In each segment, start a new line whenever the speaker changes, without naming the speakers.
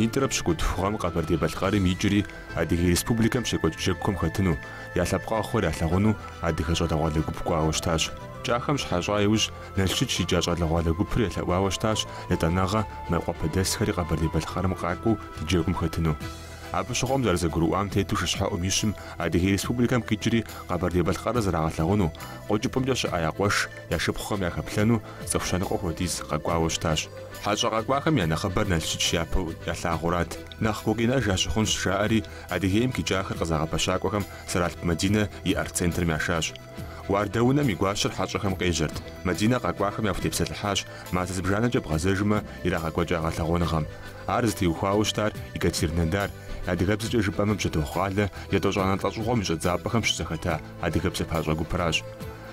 Минитӏрэ пщыкӏутху гъэм Къэбэрдей-Балъкъэрым икӏри Адыгей Республикэм щекӏуэкӏ джэгухэм хэтыну, я лъэпкъэгъухэр ялъагъуну адыгэ щӏалэгъуалэ гуп кӏуауэ щытащ. Кӏахэм щыхьэщӏа иужь, Налшыч икӏа щӏалэгъуалэ гупыр елъэӏуауэ щытащ етӏанэгъэ Майкъуапэдэсхэри Къэбэрдей-Балъкъэрым къакӏуэу ди джэгум хэтыну. Абы щыгъуэм зэрызэгурыӏуам тету шыщхьэӏум и щым Адыгей Республикэм къикӏри Къэбэрдей-Балъкъэрыр зрагъэлъагъуну, къуэкӏыпӏэмкӏэ щыӏэ я къуэш, я шыпхъухэм яхэплъэну цӏыху щэныкъуэ хуэдиз къэкӏуауэ щытащ. Хьэщӏэ къэкӏуахэм я нэхъыбэр Налшыч япэу ялъагъурат. Нэхъ гукъинэж ящыхъунщ, жаӏэри, Адыгейм къикӏахэр къызэгъэпэщакӏуэхэм Сэралъп Мадинэ и арт-центрым яшащ. Уардэунэм и гуащэр хьэщӏэхэм къежьэрт. Мадинэ къэкӏуахэм яхутепсэлъыхьащ мазэ зыбжанэкӏэ бгъэзэжмэ, ирагъэкӏуэкӏа гъэлъэгъуэныгъэм. Ар зытеухуауэ щытар Екатеринодар, адыгэбзэкӏэ жыпӏэмэ Бжьэдыгъу къалэ, етӏощӏанэ лӏэщӏыгъуэм и щӏэдзапӏэхэм щызэхэта адыгэ псапащӏэ гупращ.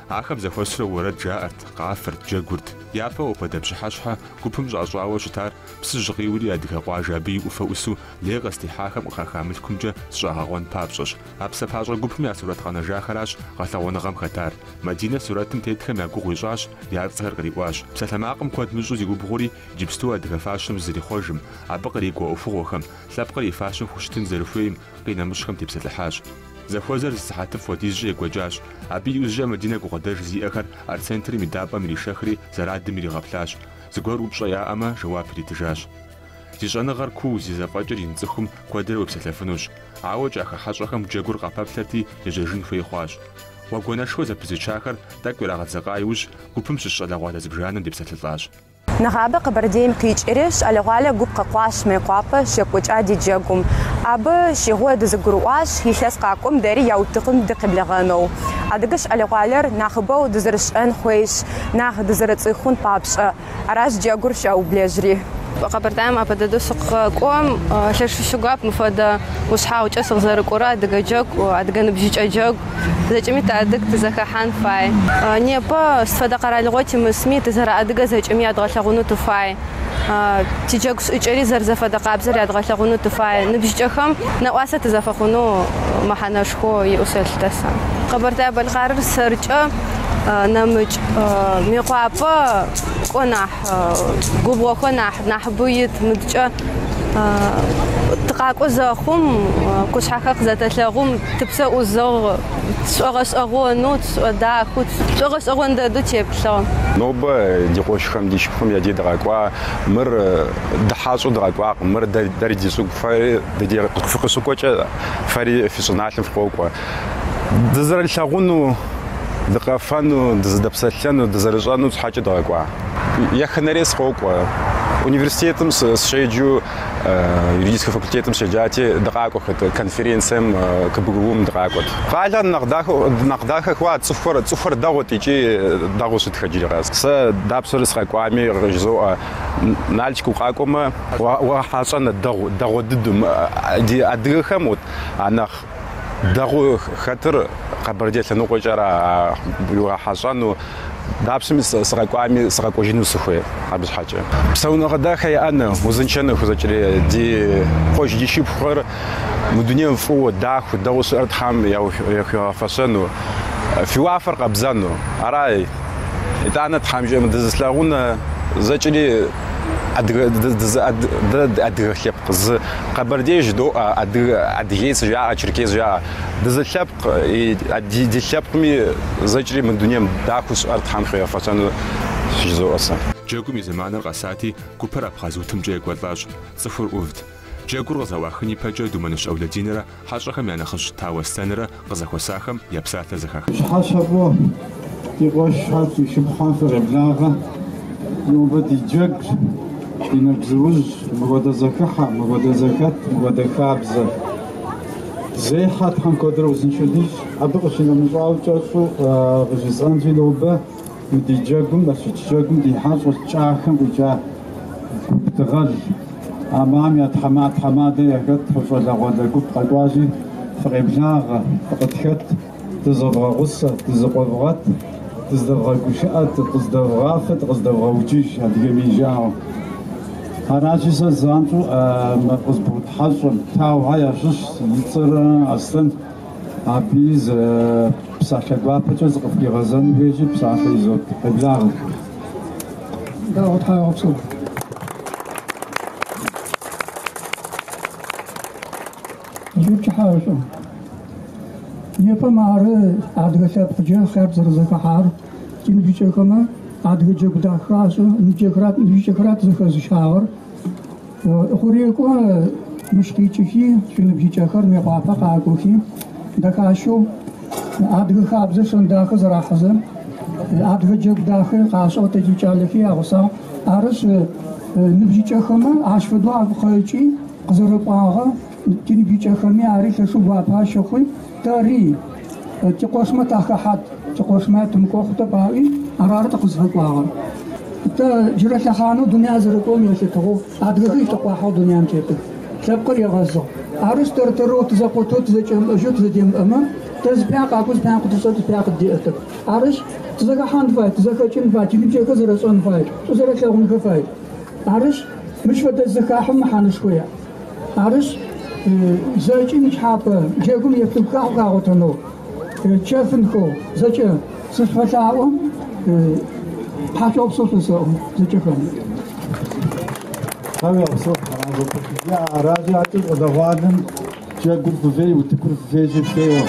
Ахэм зэхуэсурэ уэрэд жаӏэрт, къафэрт, джэгурт. Япэу апхуэдэ пщыхьэщхьэ гупым щӏащӏауэ щытар Псыжь къиури адыгэ къуажэ абы и ӏуфэ ӏусу лей къызытехьахэм къыхаха мылъкумкӏэ зыщӏагъэкъуэн папщӏэщ. А псапащӏэ гупым я сурэт къэнэжахэращ гъэлъэгъуэныгъэм хэтар. Мадинэ сурэтым тетхэм я гугъу ищӏащ, я цӏэхэр къриӏуащ. Псалъэмакъым куэд мыщӏу зиубгъури, иджыпсту адыгэ фащэм зызэрихъуэжым, абы кърикӏуэ ӏуэхугъуэхэм, лъэпкъыр и фащэм хущытын зэрыхуейм, къинэмыщӏхэм тепсэлъыхьащ. Зэхуэзэр зы сыхьэтыфӏ хуэдизкӏэ екӏуэкӏащ. Абы иужькӏэ Мадинэ гукъыдэж зиӏэхэр арт-центрым и дапӏэм иришэхри, зэрадым иригъэплъащ. Зыгуэр упщӏэ яӏэмэ, жэуап иритыжащ. Зи щӏэныгъэр куу, зи зэфӏэкӏыр ин цӏыхум куэдрэ уепсэлъэфынущ. Ауэ кӏахэ хьэщӏэхэм джэгур къапэплъэрти, ежьэжын хуей хъуащ. Гъуэгуанэшхуэ зэпызычахэр тӏэкӏу ирагъэдзэкъа иужь, гупым щыщ щӏалэгъуалэ зыбжанэм депсэлъылӏащ.
Нэгъабэ Къэбэрдейм къикӏри, щӏалэгъуалэ гуп къэкӏуащ Мейкъуапэ щекӏуэкӏа ди джэгум. Абы щыгъуэ дызэгурыӏуащ илъэс къакӏуэм дэри я утыкум дыкъеблэгъэну. Адыгэ щӏалэгъуалэр нэхъыбэу дызэрыщӏэн хуейщ, нэхъ дызэрыцӏыхун папщӏэ. Аращ джэгур щаублэжри.
Къэбэрдейм апэ дэдэу сыкъэкӏуэм, лъэшэу сигуап мыфэдэ ушъхьагъукӏэ сыкъызэрыкӏорэ адыгэ джэгу, адыгэ ныбжьыкӏэ джэгу. Зэкӏэми тыадыг тызэхэхьан фай. Непэ сыд фэдэ къэралыгъо тимысми, тызэрэадыгэ зэкӏэми ядгъэлъэгъунэу тыфай. Тиджэгу шӏыкӏэри зэрызэфэдэ къабзэр ядгъэлъэгъунэу тыфай. Ныбжьыкӏэхэм нэӏуасэ тызэфэхъунэу мэхьанэшхо иӏэу сэлъытэ сэ. Къэбэртэе-Бэлъкъарыр сэркӏэ нэмыкӏ Мыекъуапэ кӏо нахь губгъохэр нахь нахьыбэу ит мыдкӏэ тыкъакӏо зэхъум къушъхьэхэр къызэтэлъэгъум тыпсэ ӏузыгъ, тшӏогъэшӏэгъонэу, тшӏодахэу, тшӏогъэшӏэгъон дэдэу теплъыгъ.
Нобэ ди къуэшхэм, ди шыпхъум я дей дыкъэкӏуа, мыр дыхьэщӏэу дыкъэкӏуакъым, мыр дэри ди щӏыгу, фэри ди дей фыкъыщыкӏуэкӏэ фэри фи щӏыналъэм фыкъокӏуэ. Дызэрылъагъуну, дыкъэфэну, дызэдэпсэлъэну, дызэрыщӏэну щхьэкӏэ дыкъэкӏуа. Еханэрей сыкъокӏуэ. Университетым сыщеджэу, юридическэ факультетым щеджати, дыкъакӏуэхэт, конференцием КБГУ-м дыкъакӏуэт. Къалэр нэхъ дахэу, нэхъ дахэ хъуа, цӏыхухэр, цӏыхухэр дэгъуэт икӏи дэгъуэу щытхэ иджыри къэс. Сэ дапщэрэ сыкъэкӏуами жызоӏэ, Налшык укъакӏуэмэ, уагъэхьэщӏэнэ дэгъу, дэгъуэ дыдэу. Ди адыгэхэм вот а нэхъ дэгъуэу хэтыр Къэбэрдей лъэныкъуэкӏэра уигъэхьэщӏэну, дапщэми сыкъэкӏуами сыкъэкӏуэжыну сыхуей абы щхьэкӏэ. Псэуныгъэ дахэ яӏэну, узыншэну хузэкӏри ди къуэш ди шыпхъухэр мы дунейм фӏыуэ, дахэу, дэгъуэу щыӏэр Тхьэм яхуигъэфэщэну, фи уафэр къабзэну. Арай, итӏанэ Тхьэм жиӏэмэ, дызылъагъунэ зэкӏри адыгэ, дэ адыгэ лъэпкъ зы Къэбэрдей жыдоӏэ, адыгэ, адыгейц жаӏэ, черкес жаӏэ. Дызылъэпкъ, ди лъэпкъми зэкӏри мы дунейм дахэу щыӏэр Тхьэм хуигъэфэщэну жызоӏэ сэ.
Джэгум и зэманыр къэсати, гупыр абхъаз утымкӏэ екӏуэлӏащ. Цӏыхур ӏувт. Джэгур къызэӏуахын ипэкӏэ Думэныщ ӏэулэдинрэ хьэщӏэхэм я нэхъыжь Тау Аслъэнрэ къызэхуэсахэм я псалъэ зэхахащ.
Пщыхьэщхьэ фӏыуэ, ди къуэшхэр, ди шыпхъухэр фыкъеблагъэ. Нобэ ди джэгущ, ди нэгузыужь, мыхуэдэ зэхыхьэ, мыхуэдэ зэхэт, мыхуэдэ хабзэ. Зехьэ Тхьэм куэдрэ узыншэ дищӏ. Абы къыщинэмыщӏауэ кӏэщӏу къыжысӏэнщи, нобэ мы ди джэгум, Налшыч джэгум ди хьэщӏэщ Кӏахэм къикӏа гуп дыгъэл. Абыхэм я тхьэмадэ яхэт щӏалэгъуалэ гуп къэкӏуащи, фыкъеблагъэ, фыкъытхэт, дызэвгъэгъусэ, дызыкъуэвгъэт, дыздэвгъэгушыӏэ, дыкъыздэвгъафэ, дыкъыздэвгъэуджыж, адыгэм и жаӏэу. Аращи, сэ занщӏэу мы къызбгъурыт хьэщӏэм, Таухэ ящыщ, и цӏэр Аслъэн, абыи зы псалъэ гуапэкӏэ зыкъыфхуигъэзэну хуейщи, псалъэ изот. Къеблагъэ.
Дэгъуэ, тхьэегъэпсэу. Ыкӏи пчыхьэшӏу. Непэ мары адыгэ лъэпкъкӏэ хъяр тызэрэзэхэхьагъэр тиныбжьыкӏэхэмэ адыгэ джэгу дахэ ашӏы, ныбжьыкӏэхэрат зэхэзыщагъэр. Хъурекӏо мыщ къикӏыхи, шъуиныбжьыкӏэхэр Мыекъуапэ къакӏохи, дэхащэу адыгэ хабзэ шэн дахэ зэрахьызэ, адыгэ джэгу дахэ къашӏыгъ, тэ тикӏалэхи ягъусагъ. Арышъ, ныбжьыкӏэхэмэ ащ фэдэу агу къэкӏи, къызэрэкӏуагъэ тиныбжьыкӏэхэми ари лъэшэу гуапэ ащыхъуи, тэри тикъошмэ тахэхьат, тикъошмэ тымыкӏо хъутэп аӏуи, арары тыкъызфэкӏуагъэр. Тэ джырэ лъэхъанэу дунаир зэрэкӏорэм елъытыгъэу адыгэхэр итэкъуахьэу дунаим тетых. Лъэпкъыр егъэзыгъ. Арышъ, тэр-тэрэу тызэкъотэу, тызэкӏэмыӏэжьэу тызэдемыӏэмэ, тэ зыпая къакӏоу, зыпая къытшӏэ, зыпая къыддеӏэтэп. Арышъ, тызэхэхьан фай, тызэхэкӏын фай, тиныбжьыкӏэхэр зэрэшӏэн фай, шӏу зэрэлъэгъунхэ фай. Арышъ, мыщ фэдэ зэхахьэм мэхьанэшхо яӏ. Арышъ, зэкӏи нычхьапэ джэгум еплъын хахъо хагъотэнэу, чэфынхэу зэкӏэ сышъуфэлъаӏо, тхьашъуегъэпсэу шъосэӏо зэкӏэхэми.
Тхьауегъэпсэу, Аращи, адэкӏэ щӏалэгъуалэм джэгур фывей, утыкур фывейщи феуэ.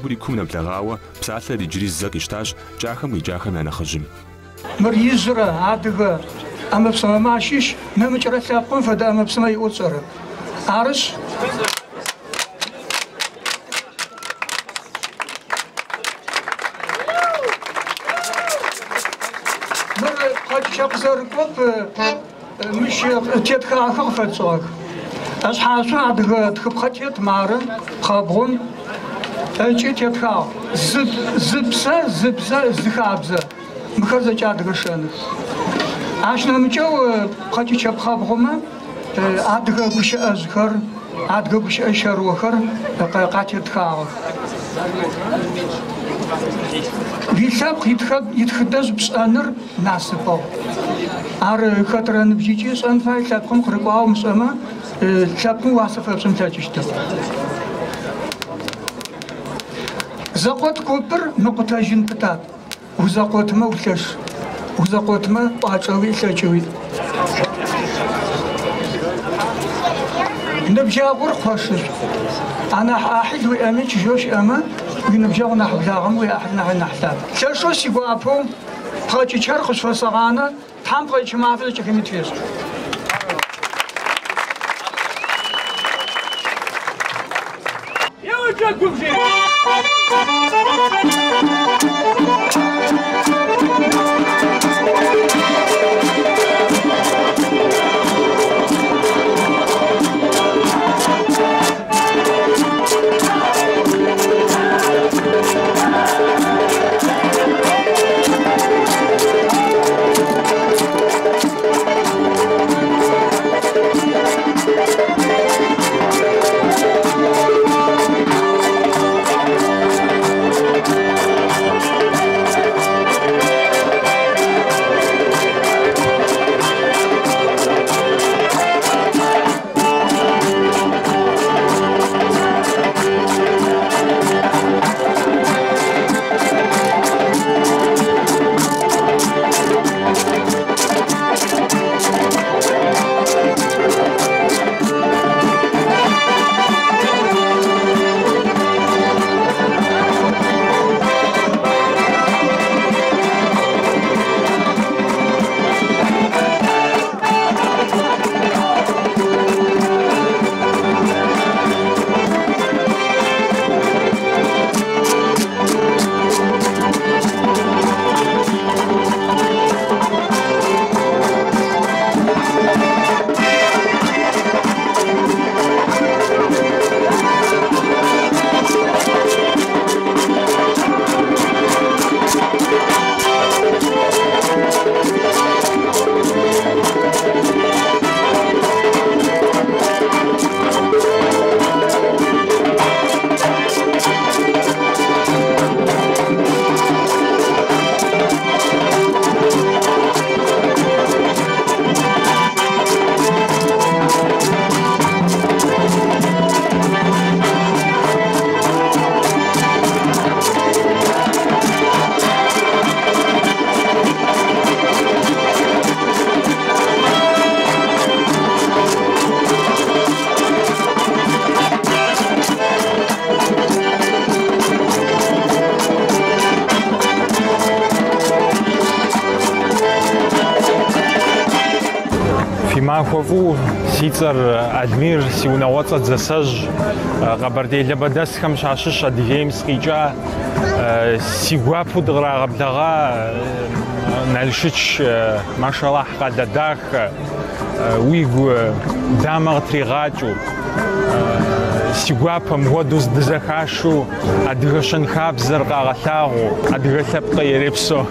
Джэгур и кум нэблэгъауэ, псалъэр иджыри зэ къищтащ Кӏахэм къикӏахэм я нэхъыжьым.
Мыр ижъырэ адыгэ ӏэмэпсымэмэ ащыщ, нэмыкӏырэ лъэпкъым фэдэ ӏэмэпсымэ иӏэу тшӏэрэп. Арышъ, мыр пхъэкӏычэ къызэрыкӏоп, мыщ тетхагъэхэр къыфэтшӏыгъэх. Ышъхьашъо адыгэ тхыпхъэ тет, мары, пхъэбгъум ыкӏи тетхагъ, зы псэ, зы бзэ, зы хабзэ. Мыхэр зэкӏэ адыгэ шэных. Ащ нэмыкӏэу пхъэкӏычэ пхъэбгъумэ адыгэ гущыӏэжъхэр, адыгэ гущыӏэ щэрыохэр къатетхагъэх. Уилъэпкъ итхыдэжъ пшӏэныр насыпыгъ. Ар хэтрэ ныбжьыкӏи ышӏэн фай, лъэпкъым къырыкӏуагъ умышӏэмэ, лъэпкъым уасэ фэпшӏын плъэкӏыщтэп. Зэкъот купыр мыкъутэжьын пытапӏ. Узэкъотмэ улъэш, узэкъотмэ кӏуачӏэ уиӏ, лъэкӏ уиӏ. Ныбджэгъур къошышӏу. Анахь ӏахьыл уиӏэми чыжьэу щыӏэмэ, уиныбджэгъу нахь благъэм уиӏахьыл нахьи нахь лъапӏ. Лъэшэу сигуапэу пхъэкӏычэр къышъуфэсэгъанэ, Тхьэм пхъэкӏычэ мафэ зэкӏэхэми тфешӏ.
Еуэ джэгум жи!
Фи махуэ фӏыуэ, си цӏэр Алмир, си унагъуэцӏэ Дзэсэжь, Къэбэрдей Лабэдэсхэм щащыщ Адыгейм сыкъикӏа, си гуапэу дыкърагъэблэгъа Налшыч, машаллахь къалэ дахэ, уигу дамэ къытригъакӏэу, си гуапэ мыхуэдэу дызэхашэу адыгэ щэнхабзэр къагъэлъагъуэу, адыгэ лъэпкъыр ирепсэу.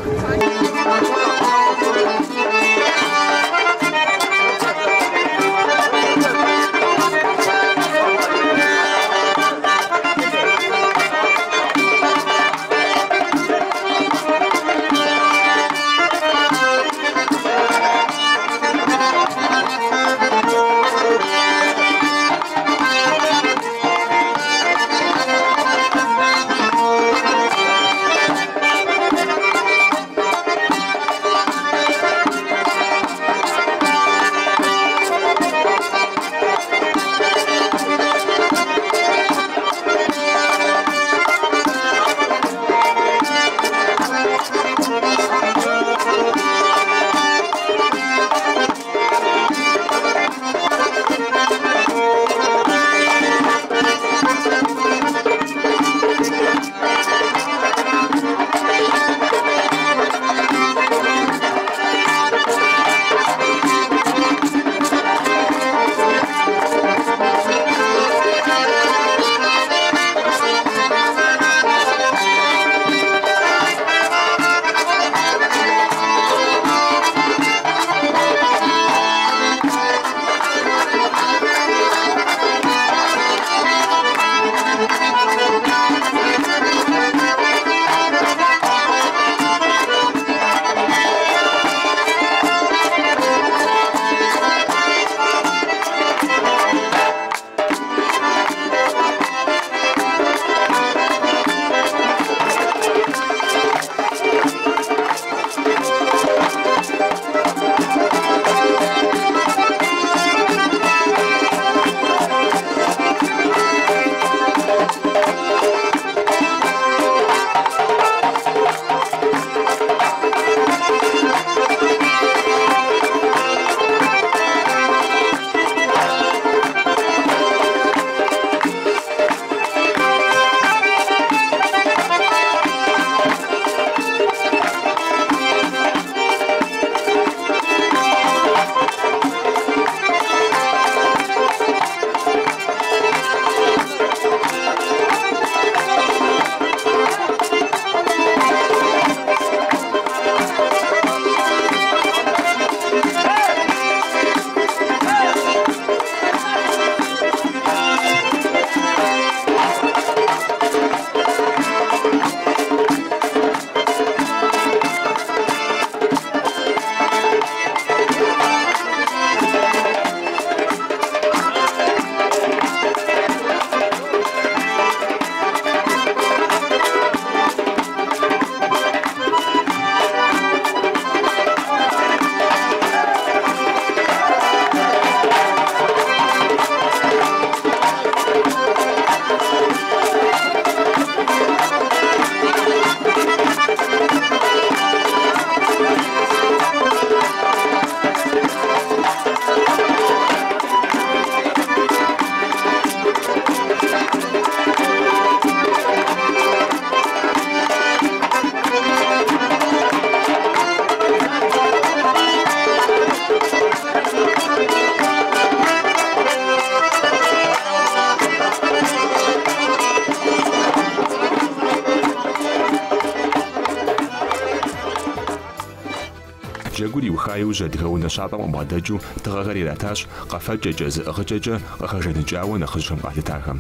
Джэгур иуха иужь Адыгэ унэ щапӏэм къыбгъэдэкӏыу тыгъэхэр иратащ къэфэкӏэкӏэ, зыӏыгъыкӏэкӏэ къыхэжаныкӏауэ нэхъыжьхэм къалъытахэм.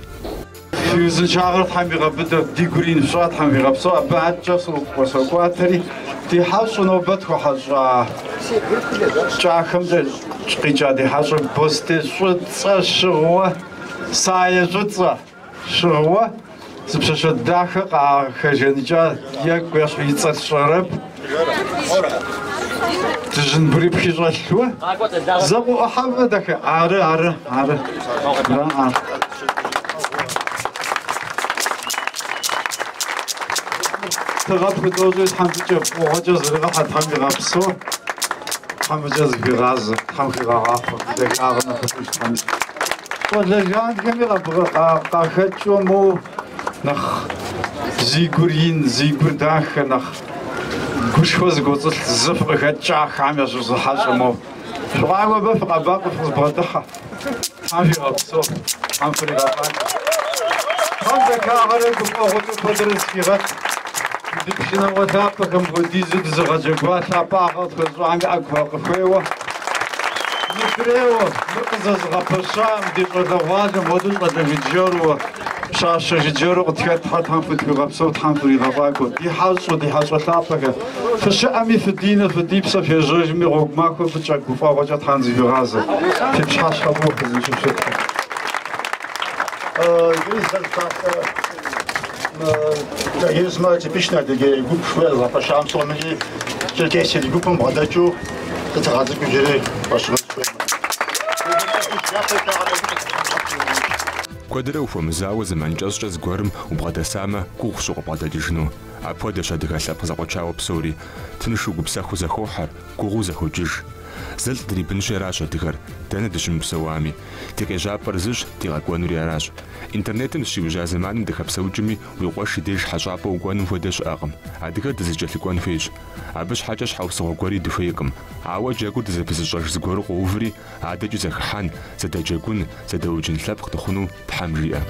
Фи узыншагъэр Тхьэм игъэбыдэ, ди гур ин фщӏа, Тхьэм фигъэпсэу, абы адэкӏэ сокӏуатэри, ди хьэщӏэу нобэ тхуэхьэщӏа Кӏахэмкӏэ къикӏа ди хьэщӏэ бостей щӏыцӏэ щыгъыуэ, сае щӏыцӏэ щыгъыуэ, зы пщащэ дахэ къахэжаныкӏа екӏу ещхь и цӏэр сщӏэрэп. Дыжьын бгырыпхи щӏэлъуэ. Зэ къыӏухьэмэ дахэ. Ары, ары, ары. Ары. Тыгъэ пхудощӏи, Тхьэм фӏыкӏэ, фӏыгъуэкӏэ зэригъэхьэ, Тхьэм игъэпсэу, Тхьэм фӏыкӏэ зыхуигъазэ, Тхьэм хигъэгъахъуэ, дахагъэ нэхъыфӏыж Тхьэм ищӏ. Щӏалэ жанхэми къахэкӏыу моуэ нэхъ зи гур ин, зи гур дахэ, нэхъ гушхуэ зыкӏуэцӏылъ зы фыкъыхэкӏ кӏахэм ящыщ зы хьэщӏэ моуэ. Фыкъакӏуэ абы, фыкъэбакъуэ, фыкъызбгъэдыхьэ. Тхьэм фигъэпсэу, Тхьэм фригъэфӏакӏуэ. Тхьэм дахагъэрэ гуфӏэгъуэкӏэ куэдрэ зыхигъэт. Ди пшынауэ лъапӏэхэм хуэдизу дызыгъэджэгуа лъапӏагъэ къытхуэзыщӏами ӏэгу къыхуеуэ. Мыдрейуэ, мыр къызэзыгъэпэщам ди щӏалэгъуалэм хуэдэу щӏалэ жыджэру, пщащэ жыджэру къытхэтхьэ Тхьэм фытхуигъэпсэу, Тхьэм фригъэфӏакӏуэ. Ди хьэщӏэу, ди хьэщӏэ лъапӏэхэр, фыщыӏэми фыдинэ, фыдипсэ, фежьэжми гъуэгу махуэ фӏыкӏэ гуфӏэгъуэкӏэ Тхьэм зыхуигъазэ. Фи пщыхьэщхьэ фӏыуэ фызыщыщытхэр.
Иджыри зэ псалъэ Кӏагизмэ типичный адыгей гуп зэзгъэпэщам псомикӏи Черкесия ди гупым бгъэдэкӏыу зы тыгъэ цӏыкӏу иджыри хуэсщӏыну сыхуеймэ.
Куэдрэ ухуэмызауэ зэман кӏэщӏкӏэ зыгуэрым убгъэдэсамэ, гугъущ укъыбгъэдэкӏыжыну. Апхуэдэщ адыгэ лъэпкъ зэкъуэчауэ псори. Тыншу гупсэхуу зэхохьэр, гугъуу зэхокӏыж. Зылӏ дрибынщи аращ адыгэр, дэнэ дыщымыпсэуами. Ди къежьапӏэр зыщ, ди къэкӏуэнури аращ. Интернетым зыщиужьа зэманым дыхэпсэукӏми, уи къуэш и деж хьэщӏапӏэ укӏуэным хуэдэ щыӏэкъым. Адыгэр дызэкӏэлъыкӏуэн хуейщ. Абы щхьэкӏэ щхьэусыгъуэ гуэри дыхуейкъым. Ауэ джэгур дызэпызыщӏэж зыгуэру къоуври, адэкӏи зэхыхьэн, зэдэджэгун, зэдэуджын лъэпкъ дыхъуну Тхьэм жиӏэ.